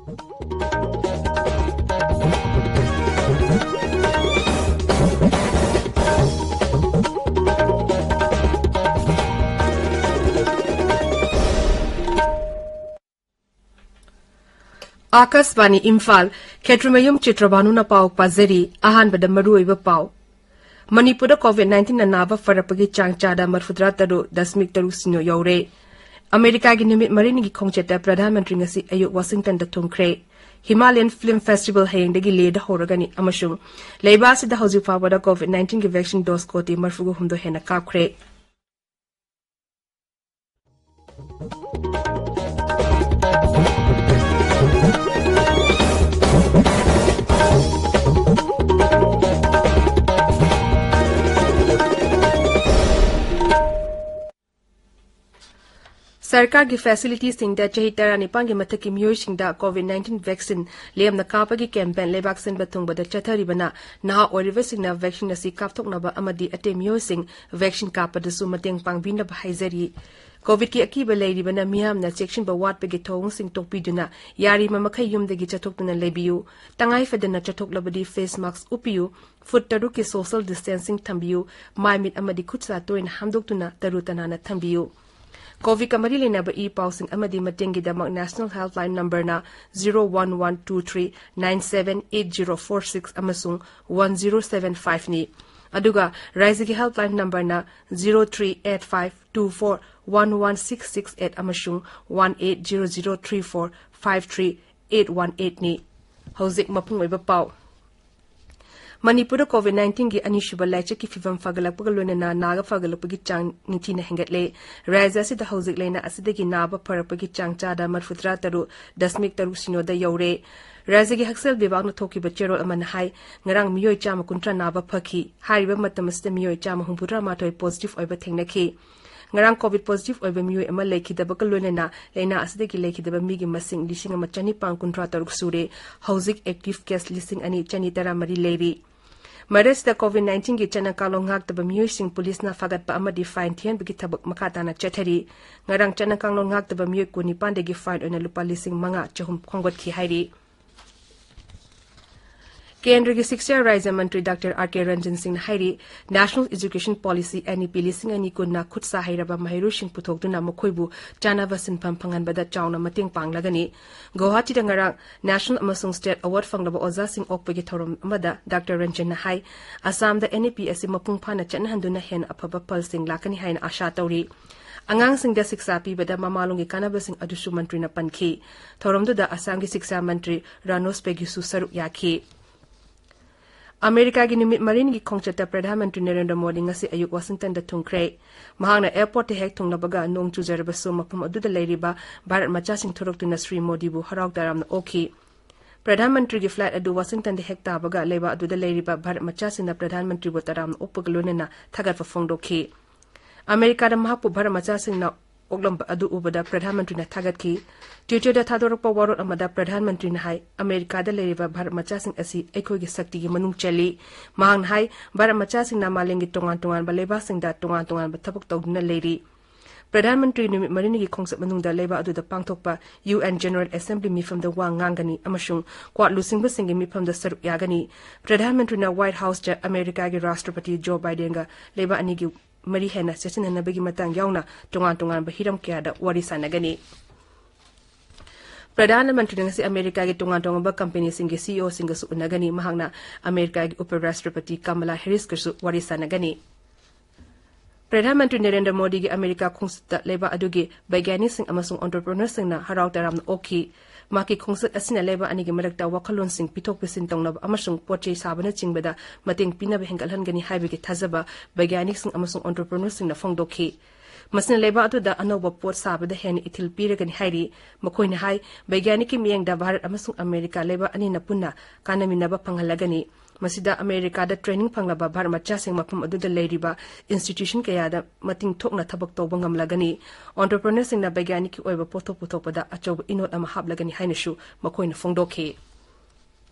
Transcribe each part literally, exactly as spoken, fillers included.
ꯑꯥꯀꯥꯁꯕꯥꯅꯤ ꯏꯝꯐꯥꯜ꯫ ꯈꯦꯇ꯭ꯔꯤꯃꯌꯨꯝ ꯆꯤꯇ꯭ꯔꯕꯥꯅꯨꯅ ꯄꯥꯎ ꯄꯥꯖꯔꯤ꯫ ꯑꯍꯥꯟꯕꯗ ꯃꯔꯨꯑꯣꯏꯕ ꯄꯥꯎ꯫ ꯃꯅꯤꯄꯨꯔꯗ COVID nineteen ꯅ ꯅꯥꯕ ꯐꯔꯛꯄꯒꯤ ꯆꯥꯡ ꯆꯥꯗ ꯃꯔꯐꯨꯇꯔꯥ ꯇꯔꯨꯛ ꯗꯁꯃꯤꯛ ꯇꯔꯨꯛ ꯁꯤꯅꯣ ꯌꯧꯔꯦ꯫ ꯑꯃꯦꯔꯤꯀꯥꯒꯤ ꯅꯨꯃꯤꯠ ꯃꯔꯤꯅꯤꯒꯤ ꯈꯣꯡꯆꯠꯇ ꯄ꯭ꯔꯙꯥꯟ ꯃꯟꯇ꯭ꯔꯤ ꯉꯁꯤ ꯑꯌꯨꯛ ꯋꯥꯁꯤꯡꯇꯟꯗ ꯊꯨꯡꯈ꯭ꯔꯦ꯫ ꯍꯤꯃꯥꯂꯌꯟ ꯐꯤꯜꯝ ꯐꯦꯁꯇꯤꯚꯦꯜ ꯍꯌꯦꯡꯗꯒꯤ ꯂꯦꯗ ꯍꯧꯔꯒꯅꯤ ꯑꯃꯁꯨꯡ ꯂꯩꯕꯥꯛ ꯑꯁꯤꯗ ꯍꯧꯖꯤꯛ ꯐꯥꯎꯕꯗ COVID nineteen ꯒꯤ ꯚꯦꯛꯁꯤꯟ ꯗꯣꯁ ꯀꯣꯇꯤ ꯃꯔꯐꯨꯒ ꯍꯨꯝꯗꯣꯏ ꯍꯦꯟꯅ ꯀꯥꯞꯈ꯭ꯔꯦ꯫ ꯁꯔꯀꯥꯔꯒꯤ ꯐꯦꯁꯤꯂꯤꯇꯤꯁꯤꯡꯗ ꯆꯍꯤ ꯇꯔꯥꯅꯤꯄꯥꯟꯒꯤ ꯃꯊꯛꯀꯤ ꯃꯤꯑꯣꯏꯁꯤꯡꯗ COVID nineteen ꯚꯦꯛꯁꯤꯟ ꯂꯦꯝꯅ ꯀꯥꯞꯄꯒꯤ ꯀꯦꯝꯄꯦꯟ ꯂꯩꯕꯥꯛ ꯁꯤꯟꯕ ꯊꯨꯡꯕꯗ ꯆꯠꯊꯔꯤꯕꯅ ꯅꯍꯥ ꯑꯣꯏꯔꯤꯕꯁꯤꯡꯅ ꯚꯦꯛꯁꯤꯟ ꯑꯁꯤ ꯀꯥꯞꯊꯣꯛꯅꯕ ꯑꯃꯗꯤ ꯑꯇꯩ ꯃꯤꯑꯣꯏꯁꯤꯡ ꯚꯦꯛꯁꯤꯟ ꯀꯥꯞꯄꯗꯁꯨ ꯃꯇꯦꯡ ꯄꯥꯡꯕꯤꯅꯕ ꯍꯥꯏꯖꯔꯤ꯫ COVIDꯀꯤ ꯑꯀꯤꯕ ꯂꯩꯔꯤꯕꯅ ꯃꯤꯌꯥꯝꯅ ꯆꯦꯛꯁꯤꯟꯕ ꯋꯥꯠꯄꯒꯤ ꯊꯧꯑꯣꯡꯁꯤꯡ ꯇꯣꯛꯄꯤꯗꯨꯅ ꯌꯥꯔꯤꯕ ꯃꯈꯩ ꯌꯨꯝꯗꯒꯤ ꯆꯠꯊꯣꯛꯇꯨꯅ ꯂꯩꯕꯤꯌꯨ꯫ ꯇꯉꯥꯏ ꯐꯗꯅ ꯆꯠꯊꯣꯛꯂꯕꯗꯤ ꯐꯦꯁ ꯃꯥꯛꯁ ꯎꯞꯄꯤꯌꯨ꯫ ꯐꯨꯠ ꯇꯔꯨꯛꯀꯤ ꯁꯣꯁꯤꯌꯦꯜ ꯗꯤꯁꯇꯦꯟꯁꯤꯡ ꯊꯝꯕꯤꯌꯨ꯫ ꯃꯥꯏ ꯃꯤꯠ ꯑꯃꯗꯤ ꯈꯨꯠ ꯁꯥ ꯇꯣꯏꯅ ꯍꯥꯝꯗꯣꯛꯇꯨꯅ ꯇꯔꯨ ꯇꯅꯥꯟꯅ ꯊꯝꯕꯤꯌꯨ꯫ COVIDꯀ ꯃꯔꯤ ꯂꯩꯅꯕ ꯏ ꯄꯥꯎꯁꯤꯡ ꯑꯃꯗꯤ ꯃꯇꯦꯡꯒꯤꯗꯃꯛ ꯅꯦꯁꯅꯦꯜ ꯍꯦꯜꯞꯂꯥꯏꯟ ꯅꯝꯕꯔꯅ zero one one two three nine seven eight zero four six ꯑꯃꯁꯨꯡ one zero seven five ꯅꯤ꯫ ꯑꯗꯨꯒ ꯔꯥꯏꯖ꯭ꯌꯒꯤ ꯍꯦꯜꯞꯂꯥꯏꯟ ꯅꯝꯕꯔꯅ zero three eight five two four one one six six eight ꯑꯃꯁꯨꯡ one eight zero zero three four five three eight one eight ꯅꯤ꯫ ꯍꯧꯖꯤꯛ ꯃꯄꯨꯡ ꯑꯣꯏꯕ ꯄꯥꯎ꯫ ꯃꯅꯤꯄꯨꯔꯗ COVID nineteen ꯒꯤ ꯑꯅꯤꯁꯨꯕ ꯂꯥꯏꯆꯠꯀꯤ ꯐꯤꯚꯝ ꯐꯒꯠꯂꯛꯄꯒ ꯂꯣꯏꯅꯅ ꯅꯥꯕ ꯐꯒꯠꯂꯛꯄꯒꯤ ꯆꯥꯡ ꯅꯤꯡꯊꯤꯅ ꯍꯦꯟꯒꯠꯂꯦ꯫ ꯔꯥꯖ꯭ꯌ ꯑꯁꯤꯗ ꯍꯧꯖꯤꯛ ꯂꯩꯅꯥ ꯑꯁꯤꯗꯒꯤ ꯅꯥꯕ ꯐꯔꯛꯄꯒꯤ ꯆꯥꯡ ꯆꯥꯗ ꯃꯔꯐꯨꯇꯔꯥ ꯇꯔꯨꯛ ꯗꯁꯃꯤꯛ ꯇꯔꯨꯛ ꯁꯤꯅꯣꯗ ꯌꯧꯔꯦ꯫ ꯔꯥꯖ꯭ꯌꯒꯤ ꯍꯛꯁꯦꯜ ꯕꯤꯚꯥꯒꯅ ꯊꯣꯛꯈꯤꯕ ꯆꯦꯔꯣꯜ ꯑꯃꯅ ꯍꯥꯏ, ꯉꯔꯥꯡ ꯃꯤꯑꯣꯏ ꯆꯥꯝꯃ ꯀꯨꯟꯊ꯭ꯔꯥ ꯅꯥꯕ ꯐꯈꯤ꯫ ꯍꯥꯏꯔꯤꯕ ꯃꯇꯝ ꯑꯁꯤꯗ ꯃꯤꯑꯣꯏ ꯆꯥꯝꯃ ꯍꯨꯝꯐꯨꯇꯔꯥ ꯃꯥꯊꯣꯏ ꯄꯣꯖꯤꯇꯤꯚ ꯑꯣꯏꯕ ꯊꯦꯡꯅꯈꯤ꯫ ꯉꯔꯥꯡ COVID ꯄꯣꯖꯤꯇꯤꯚ ꯑꯣꯏꯕ ꯃꯤꯑꯣꯏ ꯑꯃ ꯂꯩꯈꯤꯗꯕꯒ ꯂꯣꯏꯅꯅ ꯂꯩꯅꯥ ꯑꯁꯤꯗꯒꯤ ꯂꯩꯈꯤꯗꯕ ꯃꯤꯒꯤ ꯃꯁꯤꯡ ꯂꯤꯁꯤꯡ ꯑꯃ ꯆꯅꯤꯄꯥꯟ ꯀꯨꯟꯊ꯭ꯔꯥ ꯇꯔꯨꯛ ꯁꯨꯔꯦ꯫ ꯍꯧꯖꯤꯛ ꯑꯦꯛꯇꯤꯚ ꯀꯦꯁ ꯂꯤꯁꯤꯡ ꯑꯅꯤ ꯆꯅꯤ ꯇꯔꯥ ꯃꯔꯤ ꯂꯩꯔꯤ꯫ ꯃꯔꯛꯁꯤꯗ COVID nineteen ꯒꯤ ꯆꯠꯅ ꯀꯥꯡꯂꯣꯟ ꯉꯥꯛꯇꯕ ꯃꯤꯑꯣꯏꯁꯤꯡ ꯄꯨꯂꯤꯁꯅ ꯐꯥꯒꯠꯄ ꯑꯃꯗꯤ fine ꯊꯤꯍꯟꯕꯒꯤ ꯊꯕꯛ ꯃꯈꯥ ꯇꯥꯅ ꯆꯠꯊꯔꯤ꯫ ꯉꯔꯥꯡ ꯆꯠꯅ ꯀꯥꯡꯂꯣꯟ ꯉꯥꯛꯇꯕ ꯃꯤꯑꯣꯏ ꯀꯨꯟꯅꯤꯄꯥꯟꯗꯒꯤ fine ꯑꯣꯏꯅ ꯂꯨꯄꯥ ꯂꯤꯁꯤꯡ ꯃꯉꯥ ꯆꯍꯨꯝ ꯈꯣꯝꯒꯠꯈꯤ ꯍꯥꯏꯔꯤ꯫ ꯀꯦꯟꯗ꯭ꯔꯒꯤ ꯁꯤꯛꯁꯥ ꯔꯥꯖ꯭ꯌ ꯃꯟꯇ꯭ꯔꯤ ꯗꯥꯛꯇꯔ ꯑꯥꯔ ꯀꯦ ꯔꯟꯖꯟ ꯁꯤꯡꯅ ꯍꯥꯏꯔꯤ, National Education Policy, NEP, ꯂꯤꯁꯤꯡ ꯑꯅꯤ ꯀꯨꯟꯅ ꯈꯨꯠ ꯁꯥ ꯍꯩꯔꯕ ꯃꯍꯩꯔꯣꯏꯁꯤꯡ ꯄꯨꯊꯣꯛꯇꯨꯅ ꯃꯈꯣꯏꯕꯨ ꯆꯥꯅꯕ ꯁꯤꯟꯐꯝ ꯐꯪꯍꯟꯕꯗ ꯆꯥꯎꯅ ꯃꯇꯦꯡ ꯄꯥꯡꯂꯒꯅꯤ꯫ ꯒꯨꯋꯥꯍꯥꯇꯤꯗ ꯉꯔꯥꯡ National ꯑꯃꯁꯨꯡ State Award ꯐꯪꯂꯕ ꯑꯣꯖꯥꯁꯤꯡ ꯑꯣꯛꯄꯒꯤ ꯊꯧꯔꯝ ꯑꯃꯗ ꯗꯥꯛꯇꯔ ꯔꯟꯖꯟꯅ ꯍꯥꯏ, ꯑꯁꯥꯝꯗ NEP ꯑꯁꯤ ꯃꯄꯨꯡ ꯐꯥꯅ ꯆꯠꯅꯍꯟꯗꯨꯅ ꯍꯦꯟꯅ ꯑꯐꯕ ꯐꯜꯁꯤꯡ ꯂꯥꯛꯀꯅꯤ ꯍꯥꯏꯅ ꯑꯥꯁꯥ ꯇꯧꯔꯤ꯫ ꯑꯉꯥꯡꯁꯤꯡꯗ ꯁꯤꯛꯁꯥ ꯄꯤꯕꯗ ꯃꯃꯥꯂꯣꯝꯒꯤ ꯀꯥꯟꯅꯕꯁꯤꯡ ꯑꯗꯨꯁꯨ ꯃꯟꯇ꯭ꯔꯤꯅ ꯄꯟꯈꯤ꯫ ꯊꯧꯔꯝꯗꯨꯗ ꯑꯁꯥꯝꯒꯤ ꯁꯤꯛꯁꯥ ꯃꯟꯇ꯭ꯔꯤ ꯔꯥꯅꯣꯁ ꯄꯦꯒꯨꯁꯨ ꯁꯔꯨꯛ ꯌꯥꯈꯤ꯫ ꯑꯃꯦꯔꯤꯀꯥꯒꯤ ꯅꯨꯃꯤꯠ ꯃꯔꯤꯅꯤꯒꯤ ꯈꯣꯡꯆꯠꯇ ꯄ꯭ꯔꯙꯥꯟ ꯃꯟꯇ꯭ꯔꯤ ꯅꯔꯦꯟꯗ꯭ꯔ ꯃꯣꯗꯤ ꯉꯁꯤ ꯑꯌꯨꯛ ꯋꯥꯁꯤꯡꯇꯟꯗ ꯊꯨꯡꯈ꯭ꯔꯦ꯫ ꯃꯍꯥꯛꯅ airport ꯇ ꯍꯦꯛ ꯊꯨꯡꯂꯕꯒ ꯅꯣꯡ ꯆꯨꯖꯔꯕꯁꯨ ꯃꯐꯝ ꯑꯗꯨꯗ ꯂꯩꯔꯤꯕ ꯚꯥꯔꯠ ꯃꯆꯥꯁꯤꯡ ꯊꯣꯔꯛꯇꯨꯅ ꯁ꯭ꯔꯤ ꯃꯣꯗꯤꯕꯨ ꯍꯔꯥꯎ ꯇꯌꯥꯝꯅ ꯑꯣꯛꯈꯤ꯫ ꯄ꯭ꯔꯙꯥꯟ ꯃꯟꯇ꯭ꯔꯤꯒꯤ flight ꯑꯗꯨ ꯋꯥꯁꯤꯡꯇꯟꯗ ꯍꯦꯛ ꯇꯥꯕꯒ ꯂꯩꯕꯥꯛ ꯑꯗꯨꯗ ꯂꯩꯔꯤꯕ ꯚꯥꯔꯠ ꯃꯆꯥꯁꯤꯡꯅ ꯄ꯭ꯔꯙꯥꯟ ꯃꯟꯇ꯭ꯔꯤꯕꯨ ꯇꯔꯥꯝꯅ ꯑꯣꯛꯄꯒ ꯂꯣꯏꯅꯅ ꯊꯥꯒꯠꯄ ꯐꯣꯡꯗꯣꯛꯈꯤ꯫ ꯑꯃꯦꯔꯤꯀꯥꯗ ꯃꯍꯥꯛꯄꯨ ꯚꯥꯔꯠ ꯃꯆꯥꯁꯤꯡꯅ ꯑꯣꯛꯂꯝꯕ ꯑꯗꯨ ꯎꯕꯗ ꯄ꯭ꯔꯙꯥꯟ ꯃꯟꯇ꯭ꯔꯤꯅ ꯊꯥꯒꯠꯈꯤ꯫ Twitter ꯗ ꯊꯥꯗꯣꯔꯛꯄ ꯋꯥꯔꯣꯜ ꯑꯃꯗ ꯄ꯭ꯔꯙꯥꯟ ꯃꯟꯇ꯭ꯔꯤꯅ ꯍꯥꯏ, ꯑꯃꯦꯔꯤꯀꯥꯗ ꯂꯩꯔꯤꯕ ꯚꯥꯔꯠ ꯃꯆꯥꯁꯤꯡ ꯑꯁꯤ ꯑꯩꯈꯣꯏꯒꯤ ꯁꯛꯇꯤꯒꯤ ꯃꯅꯨꯡ ꯆꯜꯂꯤ꯫ ꯃꯍꯥꯛꯅ ꯍꯥꯏ, ꯚꯥꯔꯠ ꯃꯆꯥꯁꯤꯡꯅ ꯃꯥꯂꯦꯝꯒꯤ ꯇꯣꯉꯥꯟ ꯇꯣꯉꯥꯟꯕ ꯂꯩꯕꯥꯛꯁꯤꯡꯗ ꯇꯣꯉꯥꯟ ꯇꯣꯉꯥꯟꯕ ꯊꯕꯛ ꯇꯧꯗꯨꯅ ꯂꯩꯔꯤ꯫ ꯄ꯭ꯔꯙꯥꯟ ꯃꯟꯇ꯭ꯔꯤ ꯅꯨꯃꯤꯠ ꯃꯔꯤꯅꯤꯒꯤ ꯈꯣꯡꯆꯠ ꯃꯅꯨꯡꯗ ꯂꯩꯕꯥꯛ ꯑꯗꯨꯗ ꯄꯥꯡꯊꯣꯛꯄ UN General Assembly ꯃꯤꯐꯝꯗ ꯋꯥ ꯉꯥꯡꯒꯅꯤ ꯑꯃꯁꯨꯡ ꯀ꯭ꯋꯥꯗ ꯂꯨꯆꯤꯡꯕꯁꯤꯡꯒꯤ ꯃꯤꯐꯝꯗ ꯁꯔꯨꯛ ꯌꯥꯒꯅꯤ꯫ ꯄ꯭ꯔꯙꯥꯟ ꯃꯟꯇ꯭ꯔꯤꯅ White House ꯇ ꯑꯃꯦꯔꯤꯀꯥꯒꯤ ꯔꯥꯁꯇ꯭ꯔꯄꯇꯤ ꯖꯣ ꯕꯥꯏꯗꯦꯟꯒ ꯂꯩꯕꯥꯛ ꯑꯅꯤꯒꯤ ꯃꯔꯤ ꯍꯦꯟꯅ ꯆꯦꯠꯁꯤꯟꯅꯅꯕꯒꯤ ꯃꯇꯥꯡ ꯌꯥꯎꯅ ꯇꯣꯉꯥꯟ ꯇꯣꯉꯥꯟꯕ ꯍꯤꯔꯝ ꯀꯌꯥꯗ ꯋꯥꯔꯤ ꯁꯥꯟꯅꯒꯅꯤ꯫ ꯄ꯭ꯔꯙꯥꯟ ꯃꯟꯇ꯭ꯔꯤꯅ ꯉꯁꯤ ꯑꯃꯦꯔꯤꯀꯥꯒꯤ ꯇꯣꯉꯥꯟ ꯇꯣꯉꯥꯟꯕ ꯀꯝꯄꯦꯅꯤꯁꯤꯡꯒꯤ CEOꯁꯤꯡꯒꯁꯨ ꯎꯅꯒꯅꯤ꯫ ꯃꯍꯥꯛꯅ ꯑꯃꯦꯔꯤꯀꯥꯒꯤ ꯎꯄ ꯔꯥꯁꯇ꯭ꯔꯄꯇꯤ ꯀꯃꯂꯥ ꯍꯦꯔꯤꯁꯀꯁꯨ ꯋꯥꯔꯤ ꯁꯥꯟꯅꯒꯅꯤ꯫ ꯄ꯭ꯔꯙꯥꯟ ꯃꯟꯇ꯭ꯔꯤ ꯅꯔꯦꯟꯗ꯭ꯔ ꯃꯣꯗꯤꯒꯤ ꯑꯃꯦꯔꯤꯀꯥ ꯈꯣꯡꯆꯠꯇ ꯂꯩꯕꯥꯛ ꯑꯗꯨꯒꯤ ꯕꯩꯒ꯭ꯌꯥꯅꯤꯛꯁꯤꯡ ꯑꯃꯁꯨꯡ entrepreneurꯁꯤꯡꯅ ꯍꯔꯥꯎ ꯇꯌꯥꯝꯅ ꯑꯣꯛꯈꯤ꯫ ꯃꯍꯥꯛꯀꯤ ꯈꯣꯡꯆꯠ ꯑꯁꯤꯅ ꯂꯩꯕꯥꯛ ꯑꯅꯤꯒꯤ ꯃꯔꯛꯇ ꯋꯥꯈꯜꯂꯣꯟꯁꯤꯡ ꯄꯤꯊꯣꯛ ꯄꯤꯁꯤꯟ ꯇꯧꯅꯕ ꯑꯃꯁꯨꯡ ꯄꯣꯠ ꯆꯩ ꯁꯥꯕꯅꯆꯤꯡꯕꯗ ꯃꯇꯦꯡ ꯄꯤꯅꯕ ꯍꯦꯟꯒꯠꯍꯟꯒꯅꯤ ꯍꯥꯏꯕꯒꯤ ꯊꯥꯖꯕ ꯕꯩꯒ꯭ꯌꯥꯅꯤꯛꯁꯤꯡ ꯑꯃꯁꯨꯡ entrepreneurꯁꯤꯡꯅ ꯐꯣꯡꯗꯣꯛꯈꯤ꯫ ꯃꯁꯤꯅ ꯂꯩꯕꯥꯛ ꯑꯗꯨꯗ ꯑꯅꯧꯕ ꯄꯣꯠ ꯁꯥꯕꯗ ꯍꯦꯟꯅ ꯏꯊꯤꯜ ꯄꯤꯔꯒꯅꯤ ꯍꯥꯏꯔꯤ꯫ ꯃꯈꯣꯏꯅ ꯍꯥꯏ, ꯕꯩꯒ꯭ꯌꯥꯅꯤꯛꯀꯤ ꯃꯤꯠꯌꯦꯡꯗ ꯚꯥꯔꯠ ꯑꯃꯁꯨꯡ ꯑꯃꯦꯔꯤꯀꯥ ꯂꯩꯕꯥꯛ ꯑꯅꯤꯅ ꯄꯨꯟꯅ ꯀꯥꯟꯅꯃꯤꯟꯅꯕ ꯐꯪꯍꯜꯂꯒꯅꯤ꯫ ꯃꯁꯤꯗ ꯑꯃꯦꯔꯤꯀꯥꯗ training ꯐꯪꯂꯕ ꯚꯥꯔꯠ ꯃꯆꯥꯁꯤꯡ ꯃꯐꯝ ꯑꯗꯨꯗ ꯂꯩꯔꯤꯕ institution ꯀꯌꯥꯗ ꯃꯇꯤꯡ ꯊꯣꯛꯅ ꯊꯕꯛ ꯇꯧꯕ ꯉꯝꯂꯒꯅꯤ꯫ Entrepreneurꯁꯤꯡꯅ ꯕꯩꯒ꯭ꯌꯥꯅꯤꯛꯀꯤ ꯑꯣꯏꯕ ꯄꯣꯠꯊꯣꯛ ꯄꯨꯊꯣꯛꯄꯗ ꯑꯆꯧꯕ ꯏꯅꯣꯠ ꯑꯃ ꯍꯥꯞꯂꯒꯅꯤ ꯍꯥꯏꯅꯁꯨ ꯃꯈꯣꯏꯅ ꯐꯣꯡꯗꯣꯛꯈꯤ꯫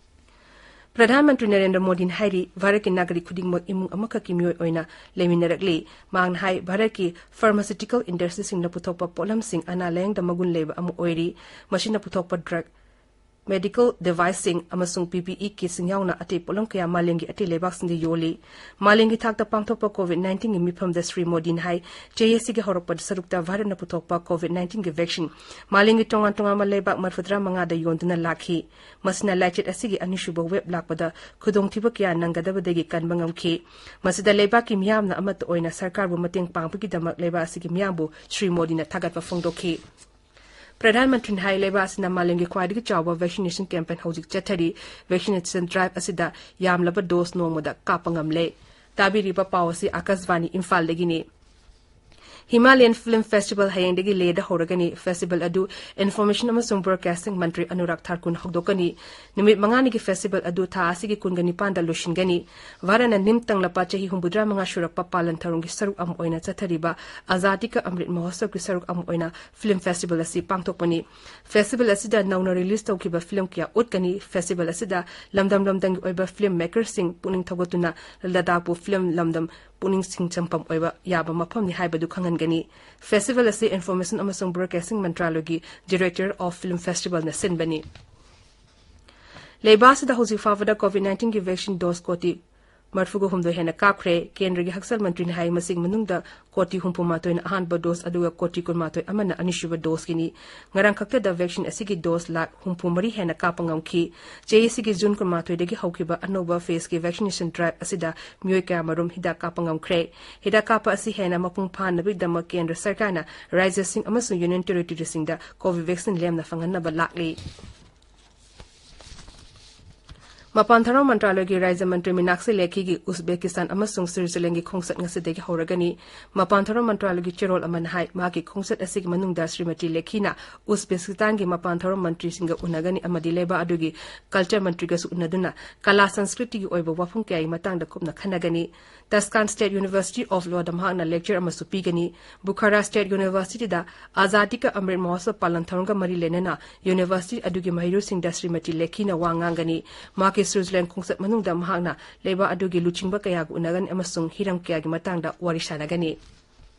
ꯄ꯭ꯔꯙꯥꯟ ꯃꯟꯇ꯭ꯔꯤ ꯅꯔꯦꯟꯗ꯭ꯔ ꯃꯣꯗꯤꯅ ꯍꯥꯏꯔꯤ, ꯚꯥꯔꯠꯀꯤ ꯅꯥꯒꯔꯤꯛ ꯈꯨꯗꯤꯡꯃꯛ ꯏꯃꯨꯡ ꯑꯃꯈꯛꯀꯤ ꯃꯤꯑꯣꯏ ꯑꯣꯏꯅ ꯂꯩꯃꯤꯟꯅꯔꯛꯂꯤ꯫ ꯃꯍꯥꯛꯅ ꯍꯥꯏ, ꯚꯥꯔꯠꯀꯤ ꯐꯥꯔꯃꯥꯁꯤꯇꯤꯀꯦꯜ ꯏꯟꯗꯁꯇ꯭ꯔꯤꯁꯤꯡꯅ ꯄꯨꯊꯣꯛꯄ ꯄꯣꯠꯂꯝꯁꯤꯡ ꯑꯅꯥ ꯂꯥꯌꯦꯡꯗ ꯃꯒꯨꯟ ꯂꯩꯕ ꯑꯃ ꯑꯣꯏꯔꯤ꯫ ꯃꯁꯤꯅ ꯄꯨꯊꯣꯛꯄ ꯗ꯭ꯔꯒ, ꯃꯦꯗꯤꯀꯦꯜ ꯗꯤꯚꯥꯏꯁꯁꯤꯡ ꯑꯃꯁꯨꯡ ꯄꯤ ꯄꯤ ꯏ ꯀꯤꯠꯁꯤꯡ ꯌꯥꯎꯅ ꯑꯇꯩ ꯄꯣꯠꯂꯝ ꯀꯌꯥ ꯃꯥꯂꯦꯝꯒꯤ ꯑꯇꯩ ꯂꯩꯕꯥꯛꯁꯤꯡꯗ ꯌꯣꯜꯂꯤ꯫ ꯃꯥꯂꯦꯝꯒꯤ ꯊꯥꯛꯇ ꯄꯥꯡꯊꯣꯛꯄ ꯀꯣꯚꯤꯗ ꯅꯥꯏꯟꯇꯤꯟꯒꯤ ꯃꯤꯐꯝꯗ ꯁ꯭ꯔꯤ ꯃꯣꯗꯤꯅ ꯍꯥꯏ, ꯆꯍꯤ ꯑꯁꯤꯒꯤ ꯍꯧꯔꯛꯄꯗ ꯁꯔꯨꯛꯇ ꯚꯥꯔꯠꯅ ꯄꯨꯊꯣꯛꯄ ꯀꯣꯚꯤꯗ ꯅꯥꯏꯟꯇꯤꯟꯒꯤ ꯚꯦꯛꯁꯤꯟ ꯃꯥꯂꯦꯝꯒꯤ ꯇꯣꯉꯥꯟ ꯇꯣꯉꯥꯟꯕ ꯂꯩꯕꯥꯛ ꯃꯔꯤꯐꯨꯇꯔꯥ ꯃꯉꯥꯗ ꯌꯣꯟꯗꯨꯅ ꯂꯥꯛꯈꯤ꯫ ꯃꯁꯤꯅ ꯂꯥꯏꯆꯠ ꯑꯁꯤꯒꯤ ꯑꯅꯤꯁꯨꯕ ꯋꯦꯕ ꯂꯥꯛꯄꯗ ꯈꯨꯗꯣꯡꯊꯤꯕ ꯀꯌꯥ ꯅꯪꯒꯗꯕꯗꯒꯤ ꯀꯟꯕ ꯉꯝꯈꯤ꯫ ꯃꯁꯤꯗ ꯂꯩꯕꯥꯛꯀꯤ ꯃꯤꯌꯥꯝꯅ ꯑꯃꯠꯇ ꯑꯣꯏꯅ ꯁꯔꯀꯥꯔꯕꯨ ꯃꯇꯦꯡ ꯄꯥꯡꯕꯒꯤꯗꯃꯛ ꯂꯩꯕꯥꯛ ꯑꯁꯤꯒꯤ ꯃꯤꯌꯥꯝꯕꯨ ꯁ꯭ꯔꯤ ꯃꯣꯗꯤꯅ ꯊꯥꯒꯠꯄ ꯐꯣꯡꯗꯣꯛꯈꯤ꯫ ꯄ꯭ꯔꯙꯥꯟ ꯃꯟꯇ꯭ꯔꯤꯅ ꯍꯥꯏ, ꯂꯩꯕꯥꯛ ꯑꯁꯤꯅ ꯃꯥꯂꯦꯝꯒꯤ ꯈ꯭ꯋꯥꯏꯗꯒꯤ ꯆꯥꯎꯕ ꯚꯦꯛꯁꯤꯅꯦꯁꯟ ꯀꯦꯝꯄꯦꯟ ꯍꯧꯖꯤꯛ ꯆꯠꯊꯔꯤ꯫ ꯚꯦꯛꯁꯤꯅꯦꯁꯟ ꯗ꯭ꯔꯥꯏꯚ ꯑꯁꯤꯗ ꯌꯥꯝꯂꯕ ꯗꯣꯁ ꯅꯣꯡꯃꯗ ꯀꯥꯞꯄ ꯉꯝꯂꯦ꯫ ꯇꯥꯕꯤꯔꯤꯕ ꯄꯥꯎ ꯑꯁꯤ ꯑꯥꯀꯥꯁꯕꯥꯅꯤ ꯏꯝꯐꯥꯜꯗꯒꯤꯅꯤ꯫ ꯍꯤꯃꯥꯂꯌꯟ ꯐꯤꯜꯝ ꯐꯦꯁꯇꯤꯚꯦꯜ ꯍꯌꯦꯡꯗꯒꯤ ꯂꯦꯗ ꯍꯧꯔꯒꯅꯤ꯫ ꯐꯦꯁꯇꯤꯚꯦꯜ ꯑꯗꯨ ꯏꯟꯐꯣꯔꯃꯦꯁꯟ ꯑꯃꯁꯨꯡ ꯕ꯭ꯔꯣꯗꯀꯥꯁꯇꯤꯡ ꯃꯟꯇ꯭ꯔꯤ ꯑꯅꯨꯔꯥꯒ ꯊꯥꯀꯨꯔꯅ ꯍꯧꯗꯣꯛꯀꯅꯤ꯫ ꯅꯨꯃꯤꯠ ꯃꯉꯥꯅꯤꯒꯤ ꯐꯦꯁꯇꯤꯚꯦꯜ ꯑꯗꯨ ꯊꯥ ꯑꯁꯤꯒꯤ ꯀꯨꯟꯒ ꯅꯤꯄꯥꯟꯗ ꯂꯣꯏꯁꯤꯟꯒꯅꯤ꯫ ꯚꯥꯔꯠꯅ ꯅꯤꯡꯇꯝꯂꯛꯄ ꯆꯍꯤ ꯍꯨꯝꯐꯨꯇꯔꯥ ꯃꯉꯥ ꯁꯨꯔꯛꯄ ꯄꯥꯂꯟ ꯊꯧꯔꯝꯒꯤ ꯁꯔꯨꯛ ꯑꯃ ꯑꯣꯏꯅ ꯆꯠꯊꯔꯤꯕ ꯑꯖꯥꯗꯤ ꯀꯥ ꯑꯃ꯭ꯔꯤꯠ ꯃꯍꯣꯠꯁꯕꯒꯤ ꯁꯔꯨꯛ ꯑꯃ ꯑꯣꯏꯅ ꯐꯤꯜꯝ ꯐꯦꯁꯇꯤꯚꯦꯜ ꯑꯁꯤ ꯄꯥꯡꯊꯣꯛꯄꯅꯤ꯫ ꯐꯦꯁꯇꯤꯚꯦꯜ ꯑꯁꯤꯗ ꯅꯧꯅ ꯔꯤꯂꯤꯖ ꯇꯧꯈꯤꯕ ꯐꯤꯜꯝ ꯀꯌꯥ ꯎꯠꯀꯅꯤ꯫ ꯐꯦꯁꯇꯤꯚꯦꯜ ꯑꯁꯤꯗ ꯂꯝꯗꯝ ꯂꯝꯗꯝꯒꯤ ꯑꯣꯏꯕ ꯐꯤꯜꯝ ꯃꯦꯀꯔꯁꯤꯡ ꯄꯨꯛꯅꯤꯡ ꯊꯧꯒꯠꯇꯨꯅ ꯂꯗꯥꯈꯄꯨ ꯐꯤꯜꯝ ꯂꯝꯗꯝ ꯄꯨꯛꯅꯤꯡ ꯆꯤꯡꯁꯤꯟꯐꯝ ꯑꯣꯏꯕ ꯌꯥꯕ ꯃꯐꯝꯅꯤ ꯍꯥꯏꯕꯗꯨ ꯈꯪꯍꯟꯒꯅꯤ꯫ ꯐꯦꯁꯇꯤꯚꯦꯜ ꯑꯁꯤ ꯏꯟꯐꯣꯔꯃꯦꯁꯟ ꯑꯃꯁꯨꯡ ꯕ꯭ꯔꯣꯗꯀꯥꯁꯇꯤꯡ ꯃꯟꯇ꯭ꯔꯥꯂꯌꯒꯤ ꯗꯤꯔꯦꯛꯇꯣꯔꯦꯠ ꯑꯣꯐ ꯐꯤꯜꯝ ꯐꯦꯁꯇꯤꯚꯦꯜꯅ ꯁꯤꯟꯕꯅꯤ꯫ ꯂꯩꯕꯥꯛ ꯑꯁꯤꯗ ꯍꯧꯖꯤꯛ ꯐꯥꯎꯕꯗ ꯀꯣꯚꯤꯗ ꯅꯥꯏꯟꯇꯤꯟꯒꯤ ꯚꯦꯛꯁꯤꯟ ꯗꯣꯁ ꯀꯣꯇꯤ ꯃꯔꯤꯐꯨꯒ ꯍꯨꯝꯗꯣꯏ ꯍꯦꯟꯅ ꯀꯥꯞꯈ꯭ꯔꯦ꯫ ꯀꯦꯟꯗ꯭ꯔꯒꯤ ꯍꯛꯁꯦꯜ ꯃꯟꯇ꯭ꯔꯤꯅ ꯍꯥꯏ, ꯃꯁꯤꯒꯤ ꯃꯅꯨꯡꯗ ꯀꯣꯇꯤ ꯍꯨꯝꯐꯨ ꯃꯥꯊꯣꯏꯅ ꯑꯍꯥꯟꯕ ꯗꯣꯁ, ꯑꯗꯨꯒ ꯀꯣꯇꯤ ꯀꯨꯟꯃꯥꯊꯣꯏ ꯑꯃꯅ ꯑꯅꯤꯁꯨꯕ ꯗꯣꯁꯀꯤꯅꯤ꯫ ꯉꯔꯥꯡ ꯈꯛꯇꯗ ꯚꯦꯛꯁꯤꯟ ꯑꯁꯤꯒꯤ ꯗꯣꯁ ꯂꯥꯈ ꯍꯨꯝꯐꯨ ꯃꯔꯤ ꯍꯦꯟꯅ ꯀꯥꯞꯄ ꯉꯝꯈꯤ꯫ ꯆꯍꯤ ꯑꯁꯤꯒꯤ ꯖꯨꯟ ꯀꯨꯟꯃꯥꯊꯣꯏꯗꯒꯤ ꯍꯧꯈꯤꯕ ꯑꯅꯧꯕ ꯐꯦꯖꯀꯤ ꯚꯦꯛꯁꯤꯅꯦꯁꯟ ꯗ꯭ꯔꯥꯏꯚ ꯑꯁꯤꯗ ꯃꯤꯑꯣꯏ ꯀꯌꯥꯃꯔꯨꯝ ꯍꯤꯗꯥꯛ ꯀꯥꯞꯄ ꯉꯝꯈ꯭ꯔꯦ꯫ ꯍꯤꯗꯥꯛ ꯀꯥꯞꯄ ꯑꯁꯤ ꯍꯦꯟꯅ ꯃꯄꯨꯡ ꯐꯥꯅꯕꯒꯤꯗꯃꯛ ꯀꯦꯟꯗ꯭ꯔ ꯁꯔꯀꯥꯔꯅ ꯔꯥꯖ꯭ꯌꯁꯤꯡ ꯑꯃꯁꯨꯡ ꯌꯨꯅꯤꯌꯟ ꯇꯦꯔꯤꯇꯣꯔꯤꯁꯤꯡꯗ ꯀꯣꯚꯤꯚꯦꯛꯁꯤꯟ ꯂꯦꯝꯅ ꯐꯪꯍꯟꯅꯕ ꯂꯥꯛꯂꯤ꯫ ꯃꯄꯥꯟ ꯊꯧꯔꯝ ꯃꯟꯇ꯭ꯔꯥꯂꯌꯒꯤ ꯔꯥꯖ꯭ꯌ ꯃꯟꯇ꯭ꯔꯤ ꯃꯤꯅꯥꯛꯁꯤ ꯂꯦꯈꯤꯒꯤ ꯎꯖꯕꯦꯀꯤꯁꯇꯥꯟ ꯑꯃꯁꯨꯡ ꯁ꯭ꯋꯤꯖꯔꯂꯦꯟꯗꯒꯤ ꯈꯣꯡꯆꯠ ꯉꯁꯤꯗꯒꯤ ꯍꯧꯔꯒꯅꯤ꯫ ꯃꯄꯥꯟ ꯊꯧꯔꯝ ꯃꯟꯇ꯭ꯔꯥꯂꯌꯒꯤ ꯆꯦꯔꯣꯜ ꯑꯃꯅ ꯍꯥꯏ, ꯃꯍꯥꯛꯀꯤ ꯈꯣꯡꯆꯠ ꯑꯁꯤꯒꯤ ꯃꯅꯨꯡꯗ ꯁ꯭ꯔꯤꯃꯇꯤ ꯂꯦꯈꯤꯅ ꯎꯖꯕꯦꯀꯤꯁꯇꯥꯟꯒꯤ ꯃꯄꯥꯟ ꯊꯧꯔꯝ ꯃꯟꯇ꯭ꯔꯤꯁꯤꯡꯒ ꯎꯅꯒꯅꯤ ꯑꯃꯗꯤ ꯂꯩꯕꯥꯛ ꯑꯗꯨꯒꯤ ꯀꯜꯆꯔ ꯃꯟꯇ꯭ꯔꯤꯒꯁꯨ ꯎꯅꯗꯨꯅ ꯀꯂꯥ ꯁꯪꯁꯀ꯭ꯔꯤꯇꯤꯒꯤ ꯑꯣꯏꯕ ꯋꯥꯐꯝ ꯀꯌꯥꯒꯤ ꯃꯇꯥꯡꯗ ꯀꯨꯞꯅ ꯈꯟꯅꯒꯅꯤ꯫ ꯇꯁꯀꯥꯟ ꯁ꯭ꯇꯦꯠ ꯌꯨꯅꯤꯚꯔꯁꯤꯇꯤ ꯑꯣꯐ ꯂꯣꯗ ꯃꯍꯥꯛꯅ ꯂꯦꯛꯆꯔ ꯑꯃꯁꯨ ꯄꯤꯒꯅꯤ꯫ ꯕꯨꯈꯥꯔꯥ ꯁ꯭ꯇꯦꯠ ꯌꯨꯅꯤꯚꯔꯁꯤꯇꯤꯗ ꯑꯖꯥꯗꯤ ꯀ ꯑꯃ꯭ꯔꯤꯠ ꯃꯍꯣꯠꯁꯕ ꯄꯥꯂꯟ ꯊꯧꯔꯝꯒ ꯃꯔꯤ ꯂꯩꯅꯅ ꯌꯨꯅꯤꯚꯔꯁꯤꯇꯤ ꯑꯗꯨꯒꯤ ꯃꯍꯩꯔꯣꯏꯁꯤꯡꯗ ꯁ꯭ꯔꯤꯃꯇꯤ ꯂꯦꯈꯤꯅ ꯋꯥ ꯉꯥꯡꯒꯅꯤ꯫ ꯃꯍꯥꯛꯀꯤ ꯁ꯭ꯋꯤꯖꯔꯂꯦꯟ ꯈꯣꯡꯆꯠ ꯃꯅꯨꯡꯗ ꯃꯍꯥꯛꯅ ꯂꯩꯕꯥꯛ ꯑꯗꯨꯒꯤ ꯂꯨꯆꯤꯡꯕ ꯀꯌꯥꯒ ꯎꯅꯒꯅꯤ ꯑꯃꯁꯨꯡ ꯍꯤꯔꯝ ꯀꯌꯥꯒꯤ ꯃꯇꯥꯡꯗ ꯋꯥꯔꯤ ꯁꯥꯟꯅꯒꯅꯤ꯫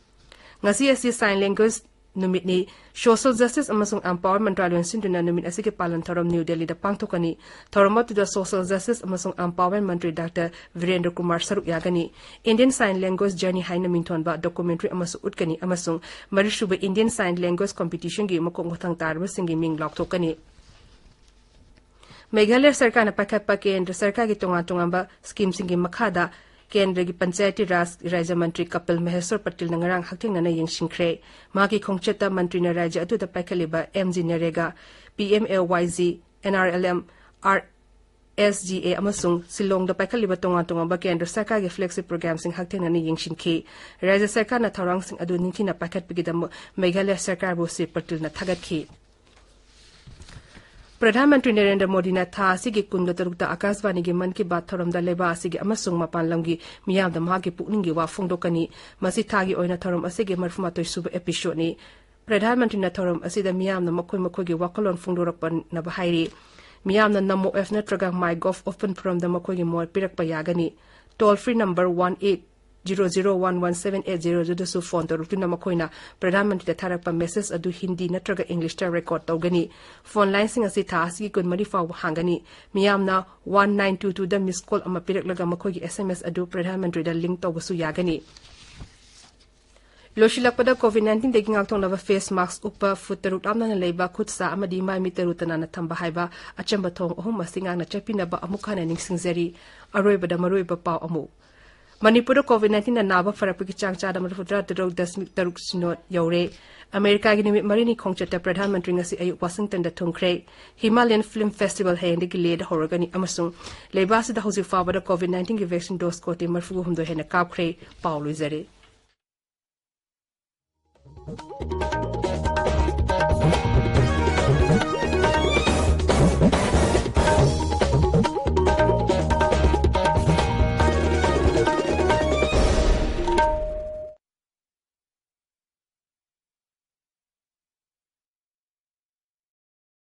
ꯉꯁꯤ ꯑꯁꯤ Sign Language ꯅꯨꯃꯤꯠꯅꯤ꯫ Social Justice ꯑꯃꯁꯨꯡ Empowerment ꯃꯟꯇ꯭ꯔꯥꯂꯣꯏꯅ ꯁꯤꯟꯗꯨꯅ ꯅꯨꯃꯤꯠ ꯑꯁꯤꯒꯤ ꯄꯥꯂꯟ ꯊꯧꯔꯝ ꯅ꯭ꯌꯨ ꯗꯦꯜꯂꯤꯗ ꯄꯥꯡꯊꯣꯛꯀꯅꯤ꯫ ꯊꯧꯔꯝ ꯑꯗꯨꯗ Social Justice ꯑꯃꯁꯨꯡ Empowerment ꯃꯟꯇ꯭ꯔꯤ ꯗꯥꯛꯇꯔ ꯕꯤꯔꯦꯟꯗ꯭ꯔ ꯀꯨꯃꯥꯔ ꯁꯔꯨꯛ ꯌꯥꯒꯅꯤ꯫ Indian Sign Language Journey ꯍꯥꯏꯅ ꯃꯤꯡꯊꯣꯟꯕ documentary ꯑꯃꯁꯨ ꯎꯠꯀꯅꯤ ꯑꯃꯁꯨꯡ ꯃꯔꯤꯁꯨꯕ Indian Sign Language Competition ꯒꯤ ꯃꯀꯣꯛ ꯃꯊꯪ ꯇꯥꯔꯕꯁꯤꯡꯒꯤ ꯃꯤꯡ ꯂꯥꯎꯊꯣꯛꯀꯅꯤ꯫ ꯃꯦꯘꯥꯂꯌ ꯁꯔꯀꯥꯔꯅ ꯄꯥꯏꯈꯠꯄ ꯀꯦꯟꯗ꯭ꯔ ꯁꯔꯀꯥꯔꯒꯤ ꯇꯣꯉꯥꯟ ꯇꯣꯉꯥꯟꯕ scheme ꯁꯤꯡꯒꯤ ꯃꯈꯥꯗ ꯀꯦꯟꯗ꯭ꯔꯒꯤ ꯄꯟꯆꯥꯌꯇꯤ ꯔꯥꯖ ꯔꯥꯖ꯭ꯌ ꯃꯟꯇ꯭ꯔꯤ ꯀꯄꯤꯜ ꯃꯍꯦꯁ꯭ꯋꯔ ꯄꯇꯤꯜꯅ ꯉꯔꯥꯡ ꯍꯛꯊꯦꯡꯅꯅ ꯌꯦꯡꯁꯤꯟꯈ꯭ꯔꯦ꯫ ꯃꯍꯥꯛꯀꯤ ꯈꯣꯡꯆꯠꯇ ꯃꯟꯇ꯭ꯔꯤꯅ ꯔꯥꯖ꯭ꯌ ꯑꯗꯨꯗ ꯄꯥꯏꯈꯠꯂꯤꯕ M G ꯅꯔꯦꯒꯥ, P M A Y G, N R L M, R S G A ꯑꯃꯁꯨꯡ ꯁꯤꯂꯣꯡꯗ ꯄꯥꯏꯈꯠꯂꯤꯕ ꯇꯣꯉꯥꯟ ꯇꯣꯉꯥꯟꯕ ꯀꯦꯟꯗ꯭ꯔ ꯁꯔꯀꯥꯔꯒꯤ flagship program ꯁꯤꯡ ꯍꯛꯊꯦꯡꯅꯅ ꯌꯦꯡꯁꯤꯟꯈꯤ꯫ ꯔꯥꯖ꯭ꯌ ꯁꯔꯀꯥꯔꯅ ꯊꯧꯔꯥꯡꯁꯤꯡ ꯑꯗꯨ ꯅꯤꯡꯊꯤꯅ ꯄꯥꯏꯈꯠꯄꯒꯤꯗꯃꯛ ꯃꯦꯘꯥꯂꯌ ꯁꯔꯀꯥꯔꯕꯨ ꯁ꯭ꯔꯤ ꯄꯇꯤꯜꯅ ꯊꯥꯒꯠꯈꯤ꯫ ꯄ꯭ꯔꯙꯥꯟ ꯃꯟꯇ꯭ꯔꯤ ꯅꯔꯦꯟꯗ꯭ꯔ ꯃꯣꯗꯤꯅ ꯊꯥ ꯑꯁꯤꯒꯤ ꯀꯨꯟꯒ ꯇꯔꯨꯛꯇ ꯑꯀꯥꯁꯕꯥꯅꯤꯒꯤ ꯃꯟ ꯀꯤ ꯕꯥꯠ ꯊꯧꯔꯝꯗ ꯂꯩꯕꯥꯛ ꯑꯁꯤꯒꯤ ꯑꯃꯁꯨꯡ ꯃꯄꯥꯟ ꯂꯝꯒꯤ ꯃꯤꯌꯥꯝꯗ ꯃꯍꯥꯛꯀꯤ ꯄꯨꯛꯅꯤꯡꯒꯤ ꯋꯥ ꯐꯣꯡꯗꯣꯛꯀꯅꯤ꯫ ꯃꯁꯤ ꯊꯥꯒꯤ ꯑꯣꯏꯅ ꯊꯧꯔꯝ ꯑꯁꯤꯒꯤ ꯃꯔꯤꯐꯨꯃꯥꯊꯣꯏ ꯁꯨꯕ episode ꯅꯤ꯫ ꯄ꯭ꯔꯙꯥꯟ ꯃꯟꯇ꯭ꯔꯤꯅ ꯊꯧꯔꯝ ꯑꯁꯤꯗ ꯃꯤꯌꯥꯝꯅ ꯃꯈꯣꯏ ꯃꯈꯣꯏꯒꯤ ꯋꯥꯈꯜꯂꯣꯟ ꯐꯣꯡꯗꯣꯔꯛꯄꯅꯕ ꯍꯥꯏꯔꯤ꯫ ꯃꯤꯌꯥꯝꯅ Namo app ꯅꯠꯇ꯭ꯔꯒ MyGov open forum ꯗ ꯃꯈꯣꯏꯒꯤ ꯃꯣꯠ ꯄꯤꯔꯛꯄ ꯌꯥꯒꯅꯤ꯫ Toll free number one eight zero zero one one seven eight zero ꯑꯗꯨꯗꯁꯨ ꯐꯣꯟ ꯇꯧꯔꯛꯇꯨꯅ ꯃꯈꯣꯏꯅ ꯄ꯭ꯔꯙꯥꯟ ꯃꯟꯇ꯭ꯔꯤꯗ ꯊꯥꯔꯛꯄ message ꯑꯗꯨ ꯍꯤꯟꯗꯤ ꯅꯠꯇ꯭ꯔꯒ English ꯇ record ꯇꯧꯒꯅꯤ꯫ Phone line ꯁꯤꯡ ꯑꯁꯤ ꯊꯥ ꯑꯁꯤꯒꯤ ꯀꯨꯟꯃꯔꯤ ꯐꯥꯎꯕ ꯍꯥꯡꯒꯅꯤ꯫ ꯃꯤꯌꯥꯝꯅ one nine two two ꯗ missed call ꯑꯃ ꯄꯤꯔꯛꯂꯒ ꯃꯈꯣꯏꯒꯤ S M S ꯑꯗꯨ ꯄ꯭ꯔꯙꯥꯟ ꯃꯟꯇ꯭ꯔꯤꯗ link ꯇꯧꯕꯁꯨ ꯌꯥꯒꯅꯤ꯫ ꯂꯣꯏꯁꯤꯜꯂꯛꯄꯗ, COVID nineteen ꯗꯒꯤ ꯉꯥꯛꯊꯣꯛꯅꯕ face mask ꯎꯞꯄ, ꯐꯨꯠ ꯇꯔꯨꯛ ꯂꯥꯞꯅꯅ ꯂꯩꯕ, ꯈꯨꯠ ꯁꯥ ꯑꯃꯗꯤ ꯃꯥꯏ ꯃꯤꯠ ꯇꯔꯨ ꯇꯅꯥꯟꯅ ꯊꯝꯕ ꯍꯥꯏꯕ ꯑꯆꯝꯕ ꯊꯧꯑꯣꯡ ꯑꯍꯨꯝ ꯑꯁꯤ ꯉꯥꯛꯅ ꯆꯠꯄꯤꯅꯕ ꯑꯃꯨꯛ ꯍꯟꯅ ꯅꯤꯡꯁꯤꯡꯖꯔꯤ꯫ ꯑꯔꯣꯏꯕꯗ ꯃꯔꯨꯑꯣꯏꯕ ꯄꯥꯎ ꯑꯃꯨꯛ꯫ ꯃꯅꯤꯄꯨꯔꯗ COVID nineteen ꯅ ꯅꯥꯕ ꯐꯔꯛꯄꯒꯤ ꯆꯥꯡ ꯆꯥꯗ ꯃꯔꯤꯐꯨꯇꯔꯥ ꯇꯔꯨꯛ ꯗꯁꯃꯤꯛ ꯇꯔꯨꯛ ꯁꯤꯅꯣ ꯌꯧꯔꯦ꯫ ꯑꯃꯦꯔꯤꯀꯥꯒꯤ ꯅꯨꯃꯤꯠ ꯃꯔꯤꯅꯤ ꯈꯣꯡꯆꯠꯇ ꯄ꯭ꯔꯙꯥꯟ ꯃꯟꯇ꯭ꯔꯤ ꯉꯁꯤ ꯑꯌꯨꯛ ꯋꯥꯁꯤꯡꯇꯟꯗ ꯊꯨꯡꯈ꯭ꯔꯦ꯫ Himalayan Film Festival ꯍꯌꯦꯡꯗꯒꯤ ꯂꯦꯗ ꯍꯧꯔꯒꯅꯤ ꯑꯃꯁꯨꯡ ꯂꯩꯕꯥꯛ ꯑꯁꯤꯗ ꯍꯧꯖꯤꯛ ꯐꯥꯎꯕꯗ COVID nineteen ꯒꯤ vaccine dose ꯀꯣꯇꯤ ꯃꯔꯤꯐꯨ ꯍꯨꯝꯗꯣꯏ ꯍꯦꯟꯅ ꯀꯥꯞꯈ꯭ꯔꯦ꯫ ꯄꯥꯎ ꯂꯣꯏꯖꯔꯦ꯫